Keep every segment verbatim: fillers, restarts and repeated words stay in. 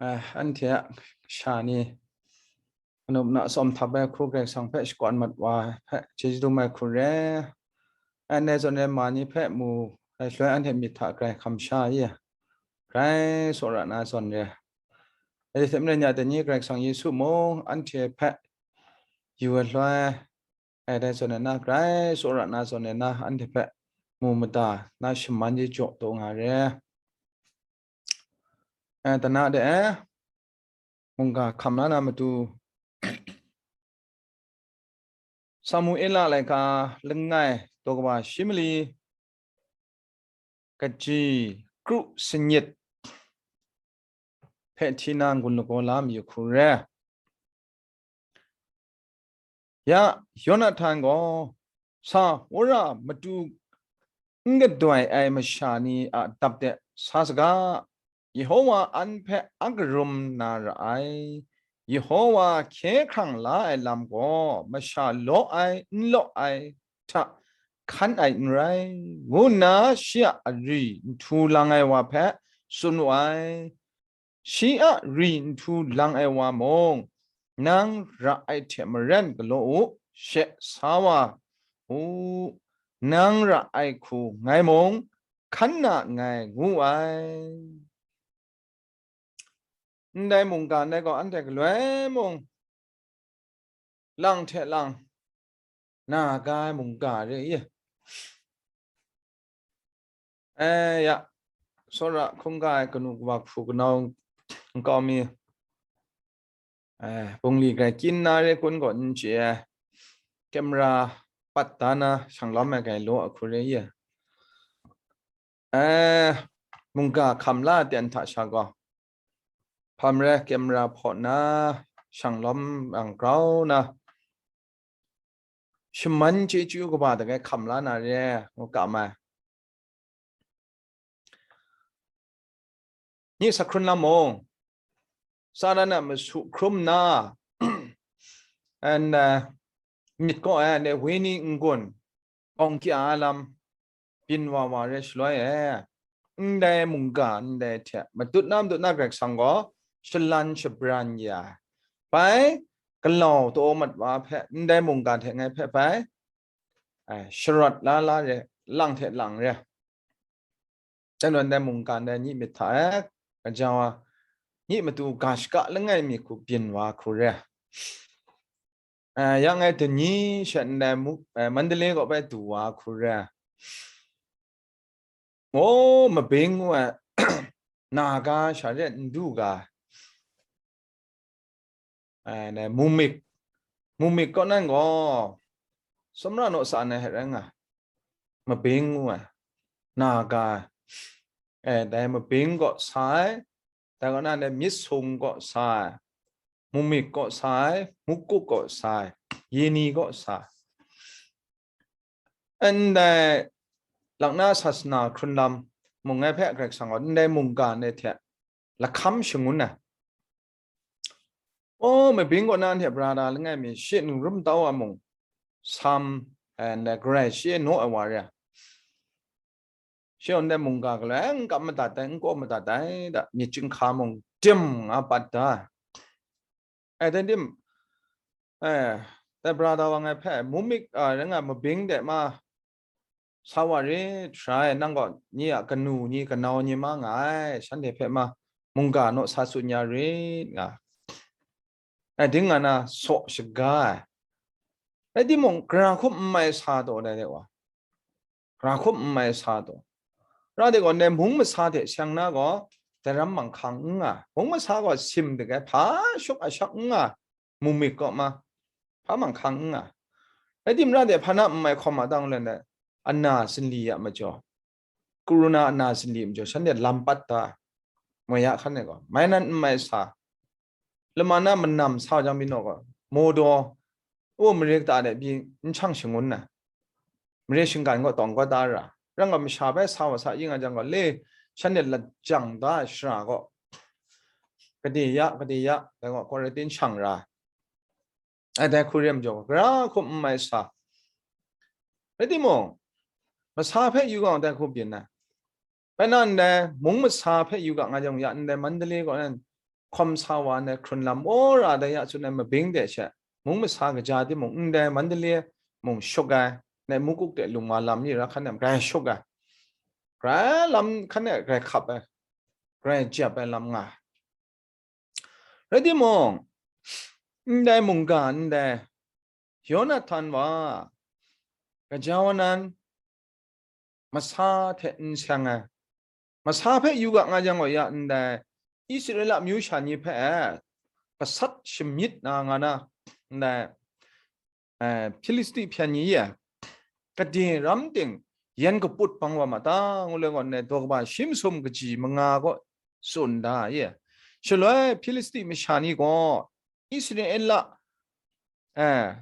Eh, anhte a sha ni, anup na tsawm htap ai hku Karai Kasang hpe shakawn mat wa ai hpe chyeju dum ai hku re. Ai ndai zawn re ma ni hpe mu ai shaloi anhte myit hta grai hkam sha i, grai tsawra na zawn re. Dai hte maren ya dai ni Karai Kasang Yesu mung anhte hpe yu ai shaloi, ai dai zawn re na, grai tsawra na zawn re na, anhte hpe mu mada na shaman de jaw taw nga re. Eh, dana de, eh, mungga hkam la na matu, Samuela laika langai daw kaba shi mali kaji kru sanit hpe hti na n-gun lagaw la mayu hku re. Ya, Yonahtan gaw sa wora matu n gadoi ai masha ni a dap de sa saga, Yehowa an hpe a karum na ra ai. Yehowa hkye hkrang la ai lam gaw masha law ai, n law ai hta hkan ai n rai, ngu nna shi a ari nhtu lang ai wa hpe tsun wu ai. Shi a ri nhtu lang ai wa mung, nang ra ai hte maren galaw u, she sa wa u, nang ra ai hku ngai mung hkan na nngai, ngu ai. Ndai mungga ndai gaw anhte galoi mung lang hte lang na ga ai mungga re i. E ya, tsawra hkungga ai kanu kaba hku kanau nkau mi, e, bungli grai kyin na re kun gaw n chye ai, camera pat da na shang lawm ai grai law a hku re i. E, mungga hkam la ten hta sha gaw, hpa mare camera hpaw na, shang lawm ang grau na, shaman chyeju kaba dagai hkam la na re, ngu kam ai. Nyi sa hkrun lam mung, Satan a masu hkrum na, and, uh, myit kaw ai, and, uh, wenyi n-gun, awng kya ai lam, byin wa wa re shaloi e, ndai mungga ndai hte matut na matut na Karai Kasang gaw shalan shabran ya ai. Bai, galau taw mat wa hpe ndai mungga hte ngai hpe bai, ai, sharawt la la re, lang hte lang re. Dai nawn dai mungga ndai nyi myit hta e, gaja wa, nyi matu ga shaka langai mi hku byin wa hku re. Eh, yang e dani sha ndai mu, eh, Mandalay kaw bai du wa hku re. O, mabing ngu ai, na ga sha re n du ga. Ai, dai mumik, mumik kaw nan gaw, sumra naw sa na hte rai nga, mabing ngu ai, na ga, eh, dai mabing kaw sa ai, dai kaw nan dai myit sung kaw sa ai, mumik kaw sa ai, mukuk kaw sa ai, yeni kaw sa ai. Ndai lakna sasana hkrun lam mung ngai hpe Karai Kasang gaw ndai mungga ndai hte lahkam shangun ai. O, mabing kaw na hte brada langai mi shi n rum tau a mung, sam, eh, ndai garai shi e naw ai wa re ai. Shi gaw ndai mungga galoi n kap madat ai, n kaw madat ai, da myit chyinghka mung dim nga pat da ai. Ai, dai dim, eh, dai brada wa ngai hpe, mumik, ah, rai nga mabing de ma, sa wa rit, sha e, nang gaw ni a kanu ni kanau ni ma nga ai, shanhte hpe ma mungga naw sa tsun ya rit, nga. Ai, ding nga na saw shaga ai. Rai timung, gara hkum n mai sa taw, dai de wa. Gara hkum n mai sa taw. Ra de gaw, ndai mung masa hte seng na gaw, dai ram manghkang n nga. Mung masa gaw sim de ai, hpa shuk a shak n nga. Mumik kaw ma, hpa manghkang n nga. Rai timung, ra de hpa na n mai hkawm a dang len ai, ana sinli a majaw, karuna ana sinli majaw, shanhte lam pat da, moi ya hkan e gaw, mai nan n mai sa, lama na manam sa jang byin naw gaw, modaw, o, mare kata de pyi n shang shangun na, mare shinggan gaw tawng kau da ra, rang gaw masha bai sa wa sa yin nga jang gaw, le shanhte lajang da ai shara gaw, gade ya, gade ya, dai gaw, quarantine shang ra. Ai, dai hku re majaw, gara hkum n mai sa. Rai timung, masa hpe yu ga dai hku byin ai. Bai na ndai, mung masa hpe yu ga nga jang ya ndai, Mandalay kaw nan hkawm sa wa ndai hkrun lam wora dai ya tsun ai mabing de she, mung masa kaja timung ndai Mandalay mung shuk ai, ndai mukuk de lung wa lam ni ra hkan e grai shuk ai. Grai lam hkan e grai hkap ai, grai jep ai lam nga ai. Rai timung, ndai mungga ndai Yonatan wa, gaja wa nan, masa hte n seng ai, masa hpe yu ga nga jang gaw ya ndai Israela amyu sha ni hpe gasat shamyit na nga na, ndai, eh, Hpilisti hpyen ni e, gade ram ting yan kaput bang wa ma ta, ngu le gaw, ndai daw kaba shi masum kaji manga gaw tsun da e. Shaloi Hpilisti masha ni gaw Israela, eh,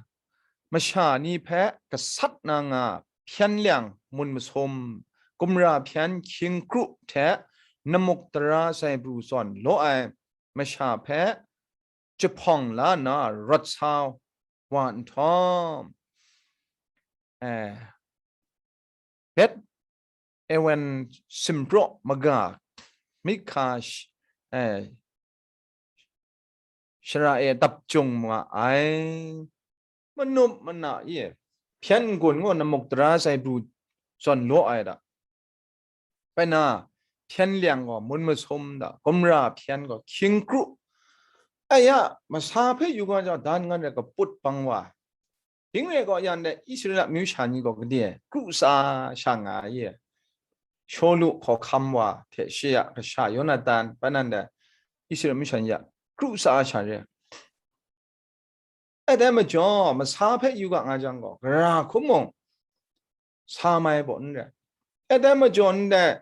masha ni hpe gasat na nga hpyen lyang mun masum, gumra hpyen hkying kru hte namuk tara sai pru zawn law ai masha hpe jahpawng la nna rawt sa wa nhtawm, eh, Bet Awen simpraw maga Mika sh-, eh, shara e dap jung ma ai. Manup mana e hpyen n-gun ngu namuk tara sai pru zawn law ai da. Bai na, hpyen lyang gaw mun masum da, gumra hpyen gaw hkying kru. Aya, masa hpe yu ga jau dan ngan rai kaput bang wa. Ding rai gaw, yan dai Israela amyu sha ni gaw gade kru sa sha nga ai e. Shawlu hkawhkam wa hte shi a kasha Yonatan, bai nan dai Israela amyu sha ni a kru sa sha re. E dai majaw, masa hpe yu ga nga jang gaw, gara hkum mung sa mai baw n rai. E dai majaw, ndai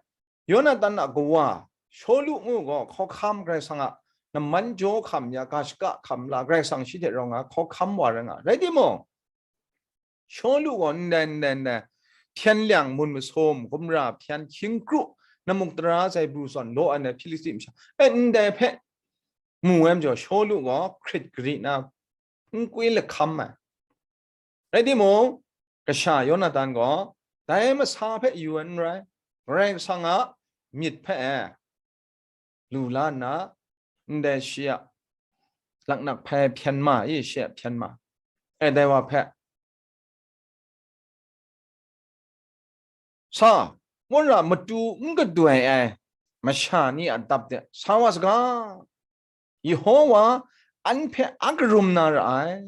Yonatan a kawa Shawlu ngu gaw, hkawhkam Karai Kasang a naman jaw hkam ya, ga shaka hkam la, Karai Kasang shi hte rau nga, hkawhkam wa rai nga. Rai timung, Shawlu gaw ndai, ndai, ndai, hpyen lyang mun masum, gumra hpyen hkying kru, namuk tara sai pru zawn law ai na Hpilisti masha, e, ndai hpe mu ai majaw, Shawlu gaw hkrit gari na nkwi lahkam ai. Rai timung, kasha Yonatan gaw dai masa hpe yu ai n rai, Karai Kasang a myit hpe e lu la nna, ndai shi a laknak hpai hpyen ma i, shi a hpyen ma e, dai wa hpe sa, wora matu n gadoi ai masha ni a dap de sa wa saga, Yehowa an hpe a karum na ra ai.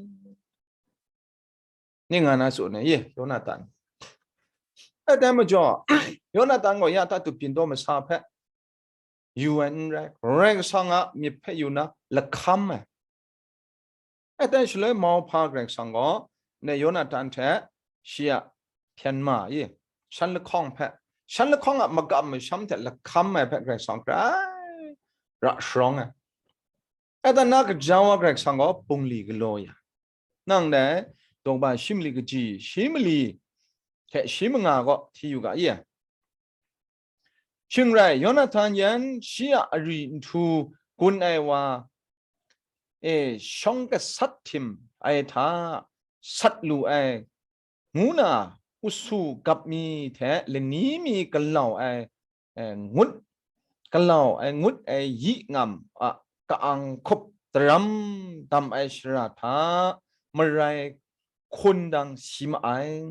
Ning nga na tsun ai, ye, Yonatan. E dai majaw, Yonatan gaw ya ta tup pindaw masa hpe yu ai n rai, Karai Kasang a myit hpe yu na lahkam ai. E dai shaloi mauhpa Karai Kasang gaw, ne Yonatan hte shi a hpyen ma i, shan lahkawng hpe, shan lahkawng a makam masham hte lahkam ai hpe Karai Kasang grai ra sharawng ai. E dan na kaja wa Karai Kasang gaw bungli galaw ya. Nang dai, dawng ba shi mali kaji, shi mali hte shi manga gaw hti yu ga ye. Shing rai, Yonatan yan shi a ari nhtu gun ai wa e shawng gasat htim ai hta sat lu ai ngu na, usu gap mi hte lani mi galau ai, eh, ngut, galau ai ngut ai yi ngam a ka-ang hkup daram dam ai shara hta marai hkun dang si ma ai.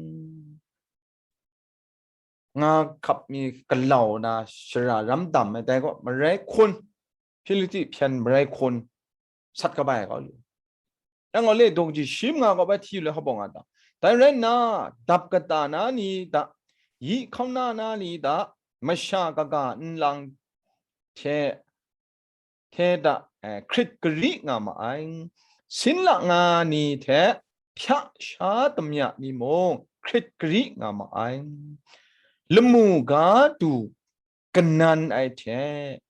Nga hkap mi galau na shara ram dam ai, dai gaw marai hkun, Hpilisti hpyen marai hkun sat kabai ai kau lu. Yang gaw le, dawng ji shi manga gaw bai hti lu hkabawng nga ta. Dai rai nna, dap kata na ni hta, yi hkauna na ni hta, masha kaga nlang hte, hte hta, eh, hkrit gari nga ma ai. Sin la nga ni hte hpya sha damya ni mung hkrit gari nga ma ai. Lamu ga du kanan ai hte,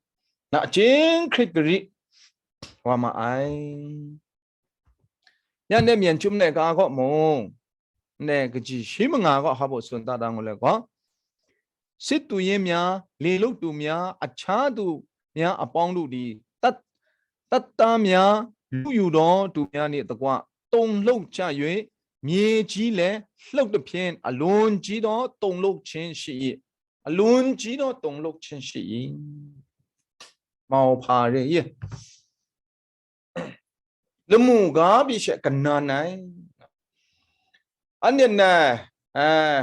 nachying hkrit gari wa ma ai. Yan e myen chyum ai ga gaw mung, ne kaji shi manga gaw hpa baw tsun ta da ngu le gaw, sit tu yin mya, le luk tu mya, ahkya tu mya, apawng lu di, tat, tat ta mya, lu yu daw tu mya ni a takwa, tawng lok cha yoi, mye ji le hlok tahpyen alun ji daw tawng lok hpyen shi i, alun ji daw tawng lok hpyen shi i. Mauhpa re i. Lamu ga pyi she kanan ai. Anhte na, eh,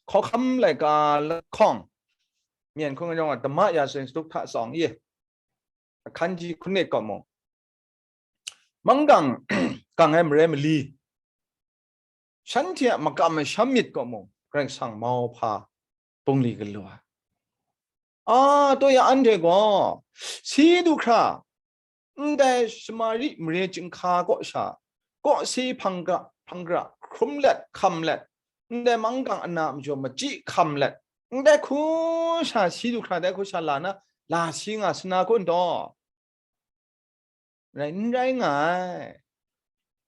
hkawhkam laika lahkawng, myen hkung yawng a dama ya sin stuk hta tsawng i, ahkan ji hkun e kaw mung, manggang gang ai mare mali, shanhte a makam masham myit kaw mung, Karai Kasang mauhpa bungli galaw ai. A, taw ya anhte gaw, si du hkra, ndai Samari mare chyinghka kaw sha, kaw si hpang gra, hpang gra, hkrum let, hkam let, ndai manggang ana majaw machyi hkam let, ndai hku sha si du hkra, dai hku sha la na, la si nga sana kun taw? Rai n rai nga ai.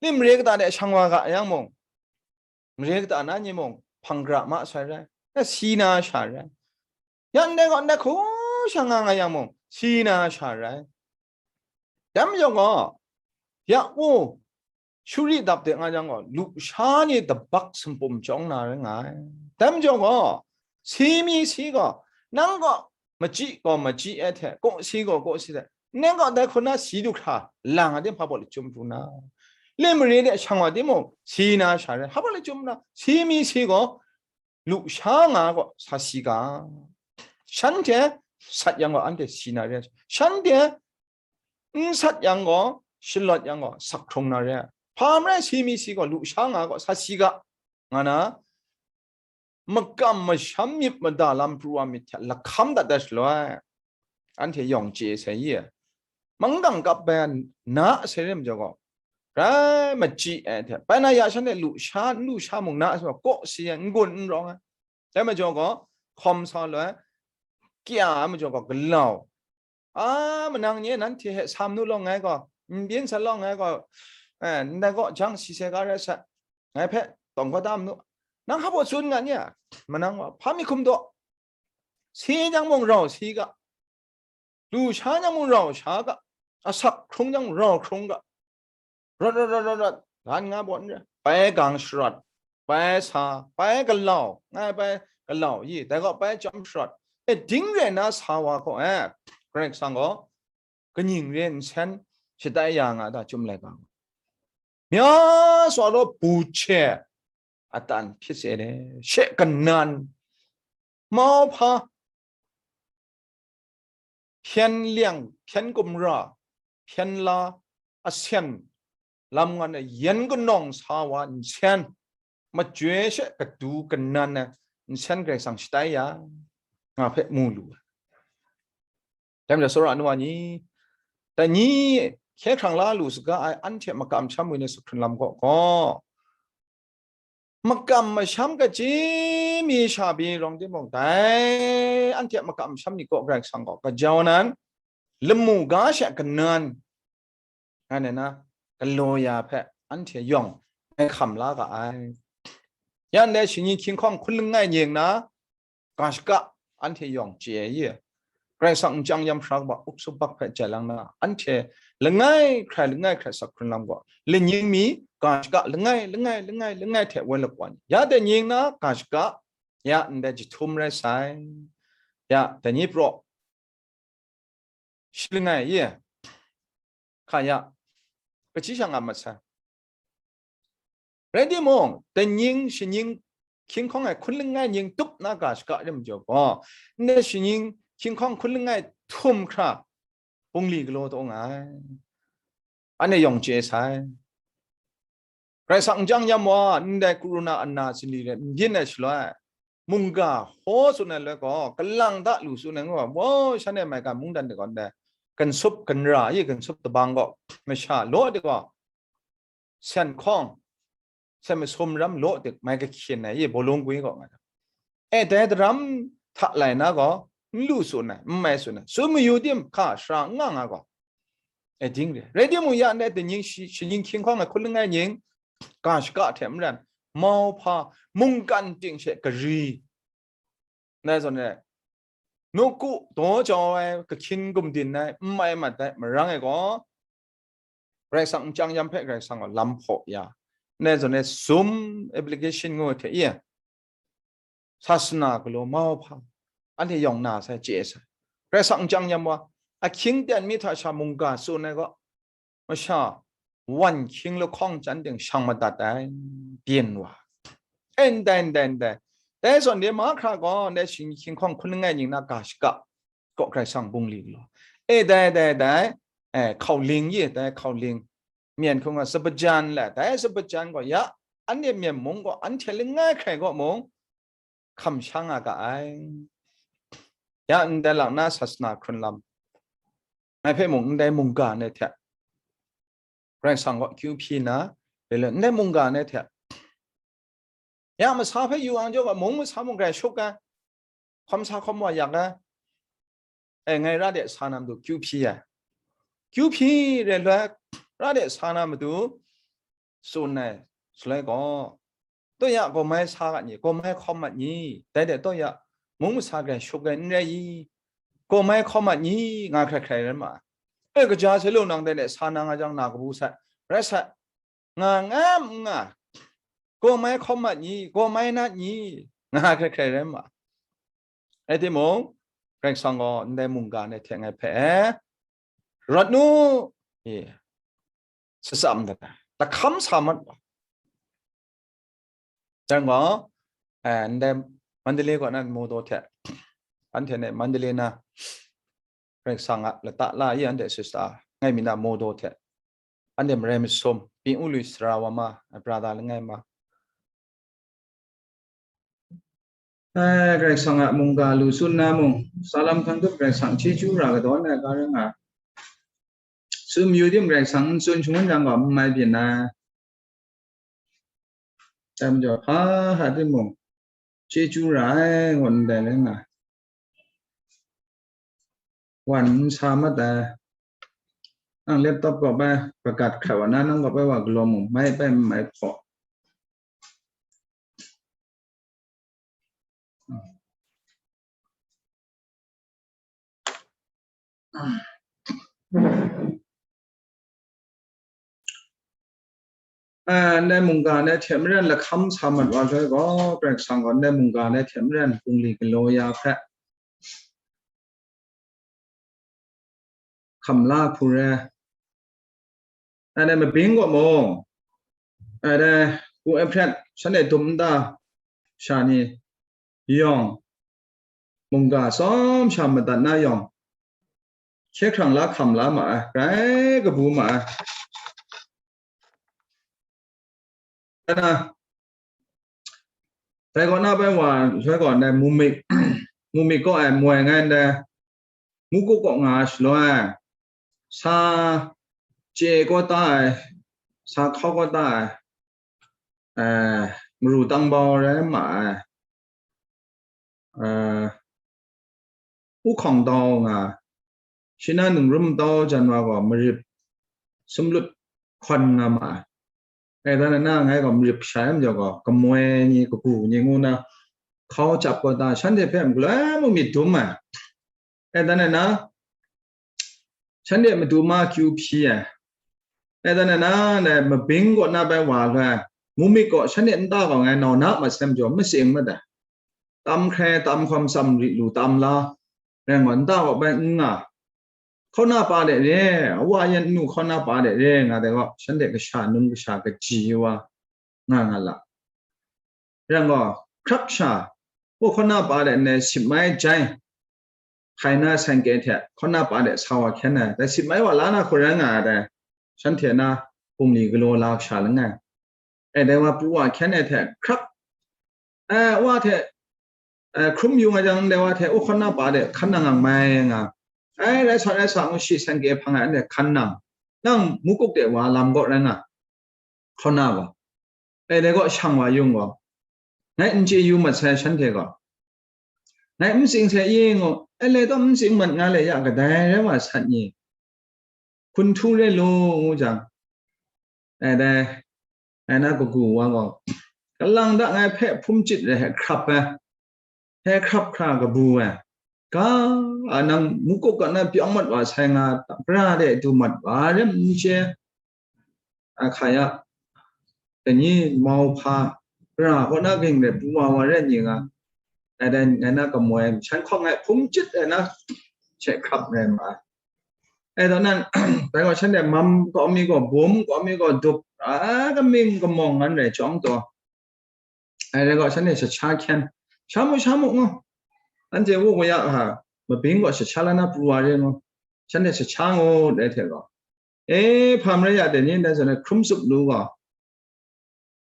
Lim mare kata de shang wa ga yang mung, mare kata na ni mung, hpang gra ma sai rai, na si na sha rai. Ya ndai gaw, ndai hku sha nga nga yang mung, si na sha rai. Dai majaw gaw, ya u, shuri dap de nga jang gaw, lusha ni dabak sumpum chyawng na rai nga ai. Dai majaw gaw, si mi si gaw, nang gaw machyi gaw machyi ai hte, kawsi gaw kawsi hte, nang gaw dai hku na si du hkra lang ai de, hpa baw lachyum pru na, le mare de shang wa timung, si na sha rai, hpa baw lachyum na, si mi si gaw, lusha nga gaw sa si ga, shanhte sat yang gaw anhte si na re, shanhte n sat yang gaw, shalawt yang gaw, sak hkrung na re. Hpa marai si mi si gaw, lusha nga gaw sa si ga, nga na, makam masham myit mada lam pru wa myit hte lahkam dat dat shaloi, anhte yawng chye sai i, manggang kap bai na sai re majaw gaw, rai machyi ai hte, bai na ya shanhte lusha, n lusha mung na sai gaw, kawsi ai, n gun n rawng ai. Dai majaw gaw, hkawm sa loi, kya ai majaw gaw, galau. A, manang nye nanhte hte sa manu law ngai gaw, n byin sa law ngai gaw, eh, ndai gaw jang si sai ga rai sa, ngai hpe tawng kau da manu. Nang hpa baw tsun nga ni a? Manang gaw, hpa mi hkum daw? Si jang mung rau si ga, lusha jang mung rau sha ga, asak hkrung jang rau hkrung ga, rawt rawt rawt rawt rawt, gan nga baw n re, bai gang sharawt, bai sa, bai galau, ngai bai galau yi, dai gaw bai chyam sharawt, e, ding rai na sa wa gaw, e, Karai Kasang gaw kaning re nsen shatai ya nga ta, chyum laika gaw, mya sa law bu hte atan hpyi se le, she kanan, mauhpa, hpyen liang, hpyen kumra, hpyen la, asen lam ngan ai yan kanawng sa wa nsen, majoi she kadu kanan ai nsen Karai Kasang shatai ya nga hpe mu lu ai. Dai majaw, tsawra ai nu wa ni, dai ni hkye hkrang la lu saga ai, anhte makam masham ngwi na sahkrun lam kaw gaw, makam masham kaji mi sha pyi rawng timung, dai anhte makam masham ni kaw Karai Kasang gaw kajau nan, lamu ga she kanan, nga nna na, galaw ya hpe anhte yawng ai hkam la ga ai. Ya ndai shinggyim hkying hkawng hkun langai nying na, ga shaka anhte yawng chye ai i? Karai Kasang nchyang yam hpra kaba uksu bak hpe jai lang na, anhte langai hkrai langai hkrai sak hkrun lam gaw, lanying mi ga shaka langai, langai, langai, langai hte woi lap wa ni, ya dai nying na ga shaka, ya ndai jahtum rai sai, ya dai ni praw shi langai i? Hka ya, kaji sha nga mat sai. Rai timung, dai nying shinggyim hkying hkawng ai hkun langai nying tup na ga shaka rim jaw gaw, ndai shinggyim hkying hkawng hkun langai htum hkra bungli galaw taw nga ai. Anhte yawng chye sai. Karai Kasang nchyang yam wa, ndai karuna ana sali rai n byin ai shaloi, mungga hpaw tsun ai loi gaw, kalang da lu tsun ai ngu ai, wow, shan e maigan mungdan de gaw ndai, gansup ganra, yi gansup dabang gaw, masha law de gaw, sen hkawng, sen masum ram law de mai kahkyin ai, yi bawlung gwi gaw nga ai. E, dai daram hta lai na gaw, n lu tsun ai, n mai tsun ai, tsun mayu tim, hka shara n nga nga gaw, e, ding re. Rai timung, ya ndai dai nying shi-, shinggyim hkying hkawng ai hkun langai nying, ga shaka hte maren, mauhpa, mungkan ting she gari, ndai zawn e, nawku daw jau ai, kahkyin gumdin ai, n mai mat ai, marang e gaw, Karai Kasang nchyang yam hpe Karai Kasang gaw lam hpaw ya, ndai zawn e Zoom application ngu hte e, sasana galaw mauhpa, anhte yawng na sai, chye sai. Karai Kasang nchyang yam wa, ahkying ten mi hta sha mungga tsun ai gaw, masha wan hkying lahkawng chyan ting shang madat ai, byin wa. E, ndai, ndai, ndai. Dai zawn de mahkra gaw, ndai shinggyim hkying hkawng hkun langai nying na ga shaka, kaw Karai Kasang bungli galaw. E, dai, dai, dai, e, hkauling yi, dai hkauling. Myen hkung a sabajan le, dai sabajan gaw ya, anhte Myen mung gaw, anhte langai hkrai gaw mung, hkam sha nga ga ai. Ya ndai lak na sasana hkrun lam, ngai hpe mung ndai mungga ni hte, Karai Kasang gaw akyu hpyi na, le le, ndai mungga ni hte, ya masa hpe yu ang jaw ga, mung masa mung grai shup ga, hkawm sa hkawm wa yak ga, e, ngai ra de sa na matu kyu hpyi ai. Kyu hpyi re loi, ra de sa na matu tsun ai shaloi gaw, taw ya gaw mai sa gat ni, gaw mai hkawm mat ni, dai de taw ya mung masa grai shup ai n rai i? Gaw mai hkawm mat ni, nga hkrai hkrai rai ma ai. E, kaja sai lu nang dai ne, sa na nga jang na kabu sai, rai sai, nga ngam nga, gaw mai hkawm mat ni, gaw mai nat ni, nga hkrai hkrai rai ma ai. Rai timung, Karai Kasang gaw ndai mungga ni hte ngai hpe, rawt nu, e, shatsam dat ai, lahkam sa mat wa. Jan gaw, eh, ndai Mandalay kaw na Modo hte, anhte ne Mandalay na Karai Kasang a lata la i anhte sister ngai mi na Modo hte, anhte marai masum, pyi u lui sara wa ma, brother langai ma. Ai, Karai Kasang a mungga lu tsun na mung, salam hkang tup Karai Kasang chyeju ra kadaw na ga rai nga. Tsun yu tim Karai Kasang n tsun shangun yang gaw, n mai byin na. Dai majaw, hpa hpa timung, chyeju ra ai, ngut ndai rai nga. Wan n sa mat ai. Nang laptop kaw bai, pagat hkrat wa na, nang kaw bai wa galaw mung, mai bai n mai hpaw. Eh, ndai mungga ni hte maren lahkam sa mat wa joi gaw, Karai Kasang gaw ndai mungga ni hte maren bungli galaw ya hpe hkam la hku re. Anhte mabing gaw mung, anhte ku e hpret shanhte dum nta sha ni yawng, mungga tsawm sha madat na yawng, hkye hkrang la hkam la ma ai, grai kabu ma ai. Ana, dai kaw na bai wa, soi gaw ndai mumik, mumik kaw ai moi ngai ndai, mukuk kaw nga shaloi, sa chye kawta ai, sa hkau kawta ai, eh, maru tangbau rai ma ai. Eh, u hkawng tau nga, shi na ningrum tau jan wa gaw marip sumlut hkawn nga ma ai. E dan na ngai gaw marip sha ai majaw gaw, kamoi ni, kagu ni ngu na, hkau chap kawta, shanhte hpe n galoi mu myit dum ai. E dan na, shanhte matu ma kyu hpyi ai. E dan na, ndai mabing kaw na bai wa loi, mumik kaw shanhte nta gaw ngai nau na masem jaw, masing mat ai. Tam hkrai, tam hkawm, tsam ri lu, tam la, rai ngai nta gaw bai n nga. Hkauna pa de re, a wa yan nnu hkauna pa de re, nga dai gaw, shanhte kasha, nun kasha, kaji wa nga nga la. Rai gaw, hkrak sha, u hkauna pa de ndai sip mai jai, hkai na seng kye hte hkauna pa de sa wa hkyen ai, dai sip mai wa la na hku rai nga ai dai, shanhte na bungli galaw la kasha langai. E dai wa pru wa hkyen ai hte hkrak, e, wa hte, e, hkrum yu nga jang, dai wa hte u hkauna pa de hkan nang ang mai nga, ai, rai sa, rai sa, ngu shi seng kye hpang ai, anhte hkan nang, nang mukuk de wa lam gaw rai nga, hkauna gaw, e dai gaw shang wa yung gaw, ngai n chye yu mat sai shanhte gaw, ngai n sing sai i ngu, e le taw n sing mat nga le ya kadai rai wa sat ni? Hkun htu re lu, ngu jang, e dai, ngai na kagu wa gaw, kalang da ngai hpe hpum chyit re hkrap ai, hpe hkrap hkra kabu ai, ga, a nang mukuk ga na pyawng mat wa sai nga, pra de du mat wa rem n chye, a hka ya, dai ni mau hpa, pra kaw na ging de pru wa wa re ni nga, ai dai ngai na kamoi, shan hkawng ngai hpum chyit ai na, she hkrap rai ma ai. E taw nan, dai gaw shanhte mam kau mi gaw, bum kau mi gaw, dup, a kaming kamawng ngan rai chyawm taw, ai rai gaw, shanhte shacha hkyen, sha mu, sha mu ngu, anhte wu kaya hka, mabing gaw shacha la na pru wa re ngu, shanhte shacha ngu, dai hte gaw, e, hpa marai ya de ni, dai zawn e hkrum tsup lu gaw,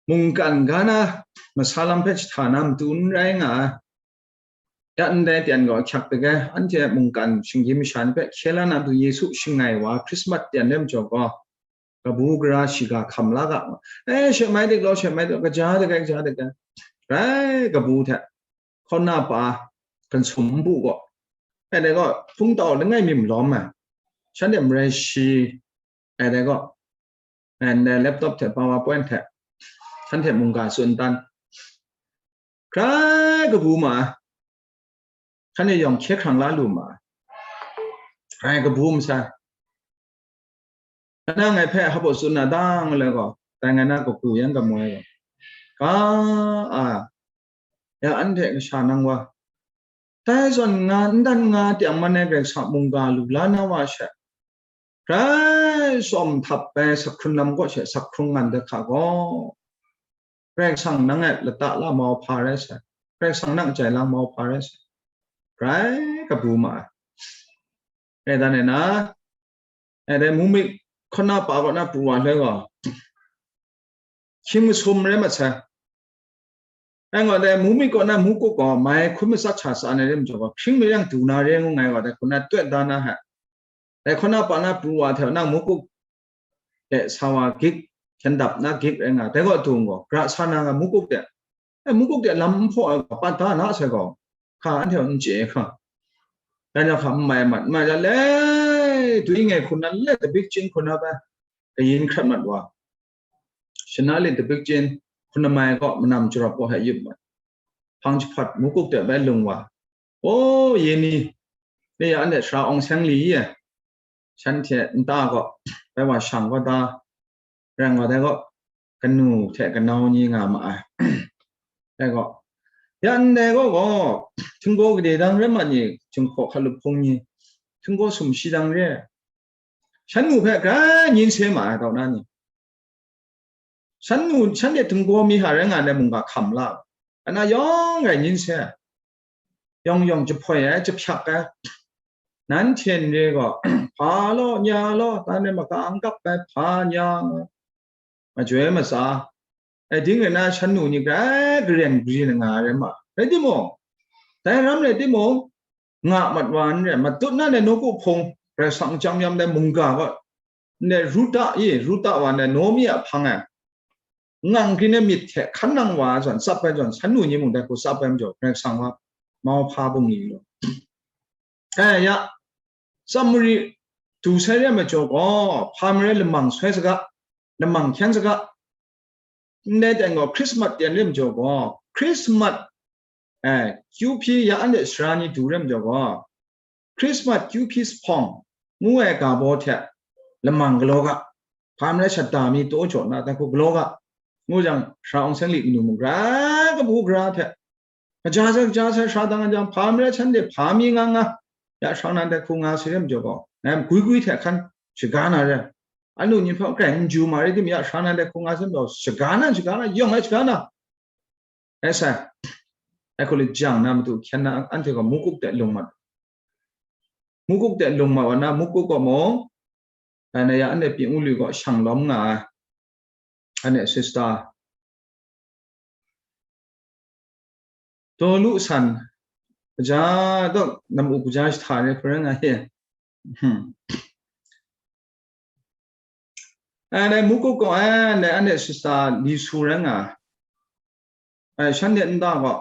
mungkan ga na masa lam hpe jahta na matu n rai nga ai. Ya ndai tian gaw ahkyak dage, anhte mungkan shinggyim masha ni hpe hkye la na matu Yesu shangai wa Hkrismat tian re majaw gaw, kabu gara shiga hkam la ga, e, she mai dik law, she mai dik law, kaja dage, kaja dage, rai kabu hte, hkauna pa, gansum npu gaw, e dai gaw, hpungtau langai mi malawm ai, shanhte marai shi, e dai gaw, e ndai laptop hte, PowerPoint hte, shanhte mungga tsun dan, hkrai kabu ma ai, shanhte yawng hkye hkrang la lu ma ai. Grai kabu masai. Nang ngai hpe hpa tsun na dang le gaw, dai ngai na kagu yan gamu ai gaw, ga a, ya anhte kasha nang wa, dai zawn nga, n dan nga tiang man ai Karai Kasang mungga lu la na wa she, grai tsawm htap ai sak hkrung lam kaw she sak hkrung ngan de hka gaw, Karai Kasang nang e lata la mau hpa rai sai, Karai Kasang nang jai lang mau hpa rai sai, grai kabu ma ai. Rai dan e na, e dai mumik hkaw na pa kaw na pru wa hloi gaw, hkying masum rai mat sai. Rai gaw, dai mumik kaw na mukuk gaw mai hkun matsat sha tsa na rim jaw gaw, hkying mayang du na re ngu ngai gaw, dai hkaw na tawt da na hte, dai hkaw na pa na pru wa hte nang mukuk de sa wa gik, hkyen dap na gik rai nga, dai gaw dung gaw, gra sa na nga mukuk de, e, mukuk de lam n hpaw ai gaw, pat da na sai gaw, hka anhte n chye hka. Dan ya hka n mai mat, n mai ya le, dwi ngai hkun na le, dabik chying hkun na bai, kayin hkrat mat wa. Shana lit dabik chying hkun na mai gaw, manam jarawp gaw hpe yup mat. Hpang jahpawt mukuk de bai lung wa. O, ye ni, ni ya anhte sara awng seng li ye, shanhte nta gaw, bai wa shang gaw da, rang wa dai gaw, kanu hte kanau ni nga ma ai. Dai gaw, ya ndai gaw gaw, htinggaw gade dang rai mat ni, jinghpaw hkalup hpung ni, htinggaw sumshi dang re ai. Shan nu hpe grai nyin se ma ai, kau na ni. Shan nu, shanhte htinggaw mi hta rai nga ai mungga hkam la, ana yawng rai nyin se ai. Yawng yawng jahpoi ai, jahpyak ai. Nanhte n re gaw, hpa law, nya law, dan e maka n kap ai, hpa nya nga, majoi matsa, e, ding rai na, shan nu ni grai garen gari na nga ai rai ma, rai timung, dai ram rai timung, nga mat wa n re, matut na le nawku hpung, Karai Kasang chyam yam dai mungga gaw, ndai Ruta i, Ruta wa ndai Naomi a hpang e, ngang grin ai myit hte hkan nang wa ai zawn, tsap ai zawn, shan nu ni mung dai hku tsap ai majaw, Karai Kasang wa mau hpa bungli lu. E, ya, Samari du sai re ai majaw gaw, hpa marai lamang soi saga, lamang hkyen saga, ndai ten gaw Christmas ten re ai majaw gaw, Christmas, e, kyu hpyi ya anhte sara ni du re ai majaw gaw, Christmas kyu hpyi jahpawng ngu ai ga baw hte lamang galaw ga, hpa marai shada mi taw jaw na, dai hku galaw ga, ngu jang, sara awng seng li kanu mung gra kabu gara hte, kaja sai, kaja sai, sara dang ai jang, hpa marai shanhte hpa mi nga nga, ya sara nan dai hku nga sai re ai majaw gaw, ngai gwi gwi hte hkan shaga na re ai. Anu ni hpe grai n ju ma rai timung, ya sara nan dai hku nga sai majaw, shaga na, shaga na, yawng ai shaga na. Rai sai, ai hku lajang na matu hkyen na anhte gaw mukuk de lung mat, mukuk de lung mat wa na, mukuk gaw mung, dai na ya anhte pyi ngu lu gaw shang lawm nga ai, anhte sister, daw lu san, kaja, dawk nam u kaja jahta re hku rai nga e. Hmm. Ai, dai mukuk gaw, ai, dai anhte sister li su rai nga ai. Ai, shanhte nta gaw,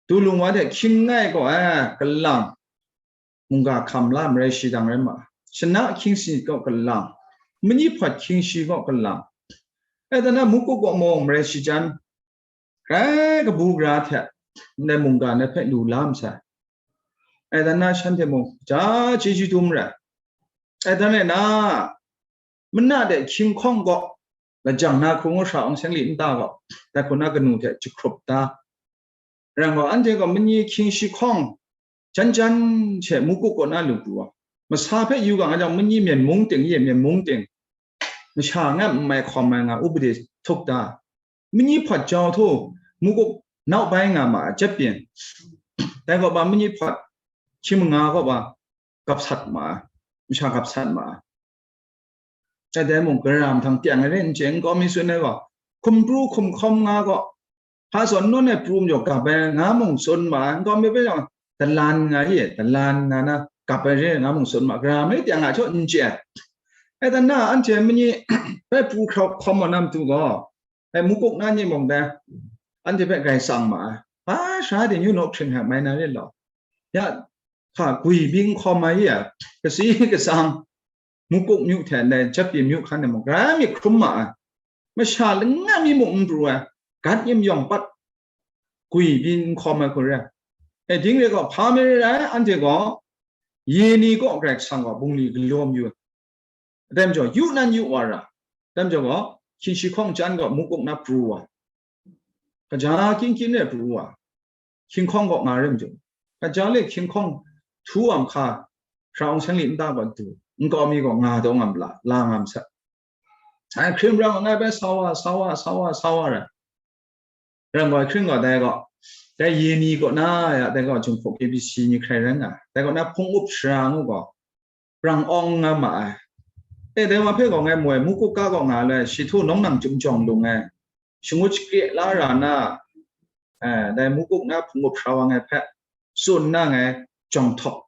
du lung wa hte hkying ngai gaw, ai, kalang, mungga hkam la marai shi dang rai ma ai. Shana hkying shi gaw kalang, mani hpawt hkying shi gaw kalang. Ai, dan na mukuk gaw mung marai shi jan, grai kabu gara hte ndai mungga ni hpe lu la masai. Ai dan na shanhte mung ja chyeju dum rai. Ai dan e na, mana de hkying hkawng gaw, lajang na hku ngu sara awng seng li nta gaw, dai hku na kanu hte jahkrup da. Rai gaw, anhte gaw mani hkying shi hkawng jan jan she mukuk kaw na lu pru ai. Masa hpe yu ga nga jang, mani myen mung ting ye, myen mung ting, masha ngai n mai hkawm ai nga, upade htuk da. Mani hpawt jau htu, mukuk nau bai nga ma ai, jet byin. Dai gaw ba, mani hpawt hkying manga gaw ba, gap sat ma ai, masha gap sat ma ai. Dai mung, gara mahtang teng ai re n chye, nkau mi tsun ai gaw, hkum pru hkum hkawm nga gaw, hpa zawn nawn ai pru majaw gap ai nga mung tsun ma ai, nkau mi hpe yawng dalan nga ye, dalan nga na gap ai re nga mung tsun ma ai, gara mi teng a htaw n chye ai. Ai dan na, anhte mani hpe pru hkrau hkawm wa na matu gaw, ai, mukuk na ni mung dai, anhte hpe grai tsang ma ai. Hpa sara de nyu naw hkring hkrak mai na rit law, ya, hka gwi byin hkawm ai ya, kasi katsang, mukuk myu hte ndai jatpyi myu hkan e mung, grai myit hkrum ma ai. Masha langai mi mung n pru ai, gat nyim yawng pat, gwi byin n hkawm ai hku re ai. E, ding re gaw, hpa marai rai, anhte gaw, ye ni kaw Karai Kasang gaw bungli galaw mayu ai. Dai majaw, yu nan yu wa ra, dai majaw gaw, hkying shi hkawng chyang gaw mukuk na pru wa, kaja kying kying re pru wa, hkying hkawng gaw nga re majaw, kaja le hkying hkawng htu wa hkra, hpra awng seng li nta gaw du, nkau mi gaw nga daw ngam la, la ngam sat. Ai hkrim rang ngai bai sa wa, sa wa, sa wa, sa wa ra. Rang gaw, hkring gaw, dai gaw, dai ye ni kaw na ya, dai gaw, Jinghpaw K B C ni hkrai rai nga, dai kaw na hpung up sara ngu gaw, brang awng nga ma ai. E, dai wa hpe gaw ngai moi, mukuk ka gaw nga le, shi htu nawng nang chyum jawng lung ai, shangut shakre la ra na, e, dai mukuk na hpung up sara wa ngai hpe tsun na ngai jawng htawk,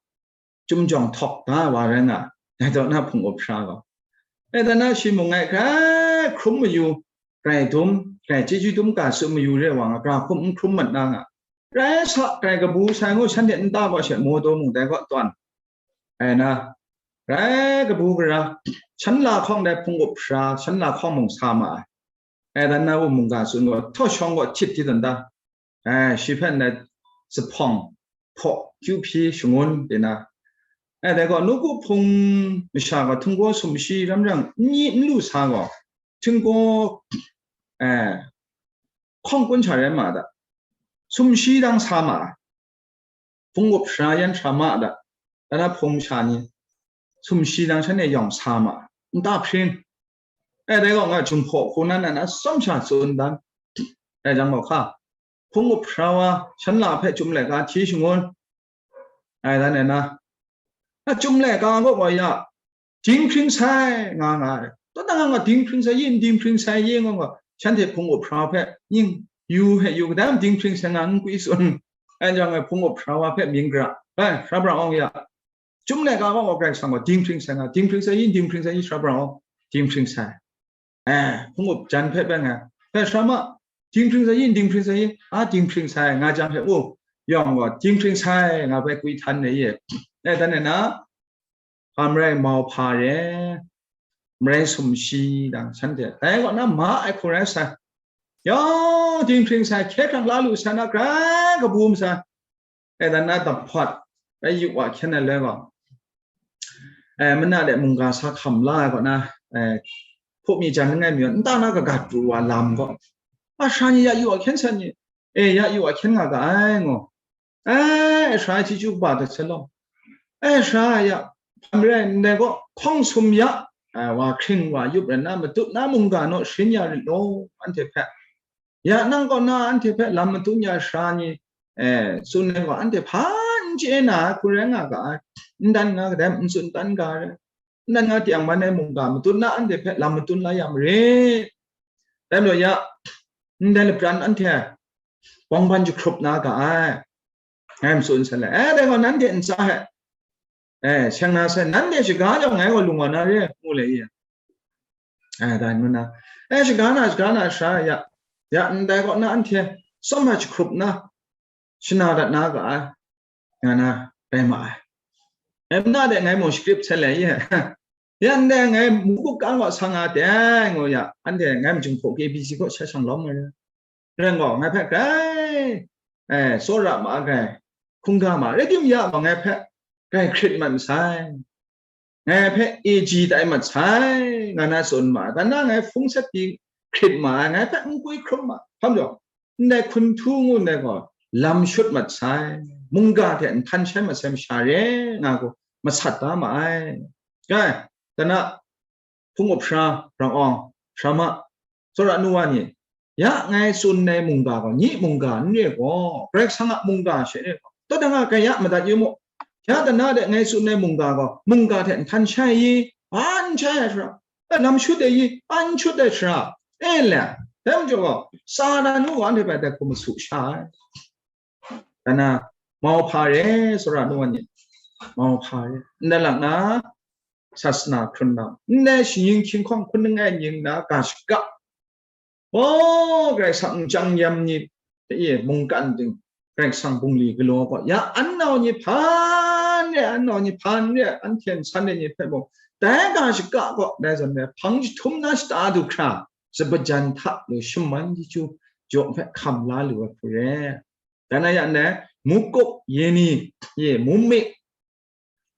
chyum jawng htawk da wa rai nga, dai daw na hpung up sara gaw. E, dan na shi mung ngai hkrai hkrum mayu, grai dum, grai chyeju dum ga tsun mayu re wa nga, gra hkum n hkrum mat na nga. Rai sa, grai kabu sai ngu shanhte nta gaw she maw daw mung dai gaw tawn. Ai na, rai kabu gara, shan la hkawng dai hpung up sara, shan la hkawng mung sa ma ai. Ai dan na wu mungga tsun gaw, htaw shawng gaw htit htit dan da. Ai, shi hpe ndai zuphpawng hpaw kyu hpyi shangun de na. Ai, dai gaw, nawku hpung masha gaw htinggaw sumshi ram rang n nyi n lu sa gaw, htinggaw, ai, hkawng kun sha rai ma da. Sumshi dang sa ma ai. Hpung up sara yan sara ma da, dan na hpung sha ni, sumshi dang shanhte yawng sa ma, nta hpring. E, dai gaw nga Jinghpaw hku nan nan atsawm sha tsun dan. E, jang gaw hka, hpung up sara wa, shan la hpe chyum laika hti shangun. Ai, dan e na, a chyum laika gaw gaw ya, dinghpring sai nga nga ai. Tawt na nga nga dinghpring sai, yin dinghpring sai, yin nga nga, shanhte hpung up sara hpe, yin yu hpe yu, kadam dinghpring sai nga n kwi tsun. Anhte jang e hpung up sara wa hpe mying gara, bai, sara brang awng ya, chyum laika gaw gaw Karai Kasang gaw dinghpring sai nga, dinghpring sai, yin dinghpring sai, yin sara brang awng, dinghpring sai. Eh, hpung up jan hpe bai nga, bai sara ma, dinghpring sai, yin dinghpring sai, yin, a dinghpring sai nga jang hpe, u, yawng gaw dinghpring sai nga bai kwi htan ai ye. Eh, dan e na, hpa marai mau hpa re, marai sumshi dang shanhte, dai kaw na ma ai hku rai sai. Yawng dinghpring sai, hkye hkrang la lu sai na, grai kabu masai. E dan na dahpawt, rai yu wa hkyen ai loi gaw, e, mana de mungga sa hkam la ai kaw na, e, hpuk mi jan langai mi gaw, nta na kagat pru wa lam gaw, a sara ni ya yu wa hkyen san ni, e, ya yu wa hkyen nga ga ai, ngu. E, sara chyeju kaba dat sai law, e, sara ya, hpa marai ndai gaw, hkawng sum ya, e, wa hkring wa yup rai na, matut na mungga naw sharin ya rit law, anhte hpe. Ya nang kaw na anhte hpe lam matun ya sara ni, e, tsun ai gaw, anhte hpa n chye na ai hku rai nga ga ai. N dan nga kadai, n tsun dan ga ai. N dan nga tiang man ai mungga matun na anhte hpe lam matun la ya marit. Dai majaw ya, ndai lapran anhte bawngban jahkrup na ga ai. Ngai matsun sai le, e, dai gaw nanhte ntsa hte, e, seng na sai, nanhte shaga jang ngai gaw lung wa na re, ngu le ye. E, dai ngu na, e, shaga na, shaga na sara ya, ya ndai kaw na anhte tsawm ai jahkrup na, shana dat na ga ai, nga na rai ma ai. E, mana de ngai mung shakrip sai le ye. Ya ndai ngai mukuk kang wa sa nga teng, ngu ya, anhte ngai majung hpaw K B C kaw shai shang lawm ai. Ren gaw, ngai hpe grai, e, tsawra ma ai, grai hkungga ma ai, rai tim ya gaw, ngai hpe grai hkrit mat masai, ngai hpe A G tai mat sai, nga na tsun ma ai. Dan na ngai hpung sat pyi hkrit ma ai, ngai hpe n kwi hkrum ma ai. Hpa majaw, ndai hkun htu ngu ndai gaw, lam shut mat sai, mungga hte nhtan shai mat sai masha re, nga gaw, masat da ma ai. Rai, dan na, hpung up sara, rang awng, sara ma, tsawra nu wa ni, ya ngai tsun ai mungga gaw, nye mungga n re gaw, Karai Kasang a mungga she re gaw, taw dang a gaya madat yu mu. Ya dana de ngai tsun ai mungga gaw, mungga hte nhtan shai i, hpa n shai ai sara, a lam shut ai i, hpa n shut ai sara, e le, dai majaw gaw, Satan nu gaw anhte hpe dai hku masu sha ai. Dana, mau hpa re, tsawra nu wa ni, mau hpa re. Ndai lak na, sasana hkrun lam, ndai shinggyim hkying hkawng hkun langai ning na ga shaga, o, Karai Kasang nchyang yam ni hte e mungkan ting, Karai Kasang bungli galaw gaw, ya an nau ni hpan re, an nau ni hpan re, an hten san re ni hpe mung, dai ga shaga gaw, dai zawn re, hpang jahtum na shata du hkra, zabajan hta lu shaman chyeju jaw hpe hkam la lu ai hku re. Dan na ya ndai, mukuk ye ni, ye, mumik,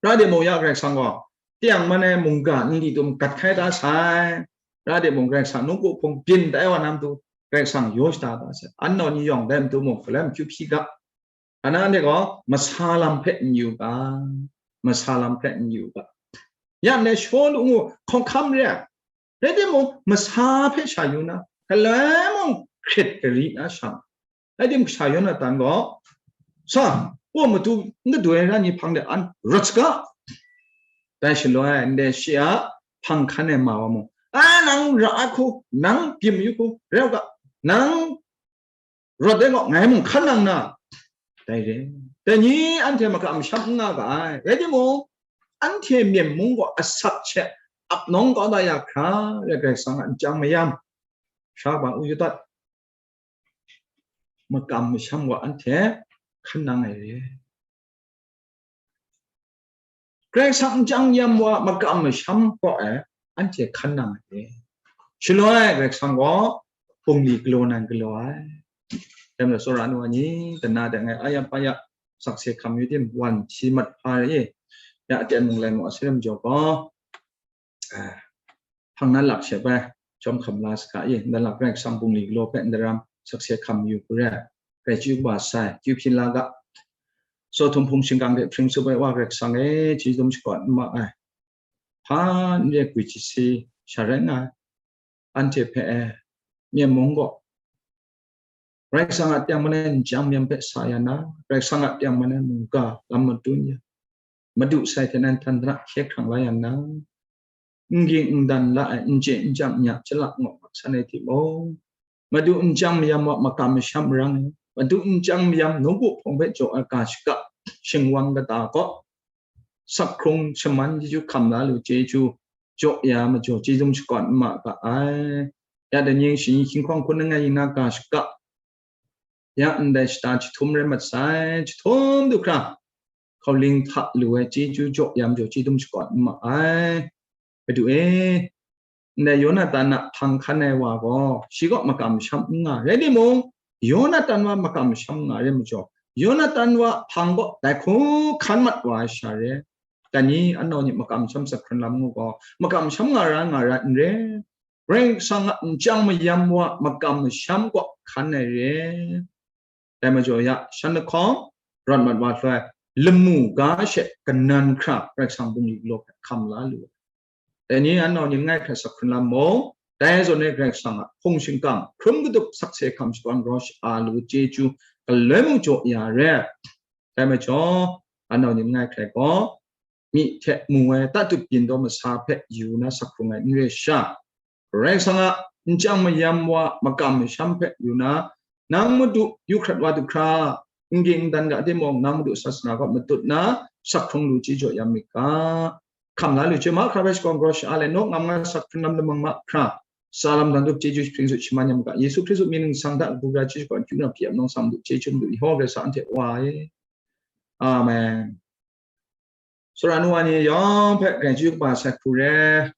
Ra timung ya Karai Kasang gaw, teng man ai mungga nli tum gat hkai da sai, ra timung Karai Kasang nawku hpung byin tai wa na matu, Karai Kasang yaw shada da sai, anau ni yawng dai matu mung, galai makyu hpyi ga, ana anhte gaw masa lam hpe n yu ga, masa lam hpe n yu ga. Ya ndai Shawlu ngu hkawng hkam re ai, rai timung, masa hpe sha yu na, galai mung hkrit gari na sha, rai timung, kasha Yonatan gaw, sa, wa matu n kadoi ai ra ni hpang de an rawt saga. Dai shaloi, ndai shi a hpang hkan ai ma wa mung, a, nang ra ai hku, nang byin yu hku, rai u ga, nang rawt ai gaw, ngai mung hkan nang na, dai re. Dai ni anhte makam masham n nga ga ai, rai timung, anhte Myen mung gaw asak hte ap nawng kau da ya hkra, rai Karai Kasang a nchyang mayam, sha ba u yu dat, makam masham gaw anhte hkan nang ai re. Karai Kasang nchyang mayam wa makam masham gaw e, anhte hkan nang ai re. Shaloi Karai Kasang gaw bungli galaw nan galaw ai. Dai majaw, tsawra ai nu wa ni, dana dang ai aya paya sakse hkam yu tim, wan hti mat hpa re i, ya aten mung lai mu a, sai lam jaw gaw, ah, hpang na lak she bai, jawm hkam la saga i, na lak Karai Kasang bungli galaw hpe ndaram sakse hkam yu hku re, rai chyu kaba sai, kyu hpyi la ga. Saw htum hpung shingkang hte hpring tsup ai Wa Karai Kasang e, chyeju dum shakawn n ma ai. Hpa n re gwi chasi sha rai nga ai. Anhte hpe e, Myen mung gaw, Karai Kasang a teng man ai nchyang mayam hpe sa ya na, Karai Kasang a teng man ai mungga lam madun ya, Madu sai hte nan htan hkra hkye hkrang la ya na, n ging n dan la ai, n chye n chyam n ya, chyalak ngawk ngawk san ai timung, Madu nchyang mayam wa makam masham rang ai, Madu nchyang mayam nawku hpawng hpe jaw ai ga shaka, shingwang kata gaw, sak hkrung shaman chyeju hkam la lu chyeju jaw ya majaw, chyeju dum shakawn n ma ga ai. Ya dai ni shani hkying hkawng hkun langai yin na ga shaka, ya ndai shata jahtum rai mat sai, jahtum du hkra, hkauling hta lu ai chyeju jaw ya majaw, chyeju dum shakawn n ma ai. Madu e, ndai Yonatan a hpang hkan ai wa gaw, shi gaw makam masham n nga, rai timung, Yonatan wa makam masham nga re majaw, Yonatan wa hpang gaw dai hku hkan mat wa ai sha re. Dai ni, anau ni makam masham sak hkrun lam ngu gaw, makam masham nga ra, nga ra n re. Karai Kasang a nchyang mayam wa makam masham gaw hkan ai re. Dai majaw ya, shan lahkawng, rawt mat wa hkrai, lamu ga she kanan hkra Karai Kasang bungli galaw hpe hkam la lu ai. Dai ni, anau ni langai hkrai sak hkrun lam mung, dai zawn e Karai Kasang a hpung shingkang hkrum kadup sakse hkam shakawn grau sha-a lu chyeju galoi mung jaw ya re. Dai majaw, anau ni langai hkrai gaw, myi hte mu ai tatup byin daw masa hpe yu na sak hkrung ai n re sha, Karai Kasang a nchyang mayam wa makam masham hpe yu na, nang Madu yu hkrat wa du hkra, n ging n dan ga timung, nang Madu sasana gaw matut na, sak hkrung lu chyeju jaw ya myit ga. Hkam la lu chyeju mahkra hpe shakawn grau sha-a le, naw ngam nga sak hkrun lam lamang mahkra, sa lam dan dup chyeju jahpring su shaman ya myit ga. Yesu Hkristu mying ningsang hta kabu gara chyeju shakawn akyu na hpyi ap nawng sang Madu chyeju Madu Yehowa Karai Kasang anhte Wa e. Amen. Tsawra ai nu wa ni yawng hpe grai chyeju kaba sai hku re.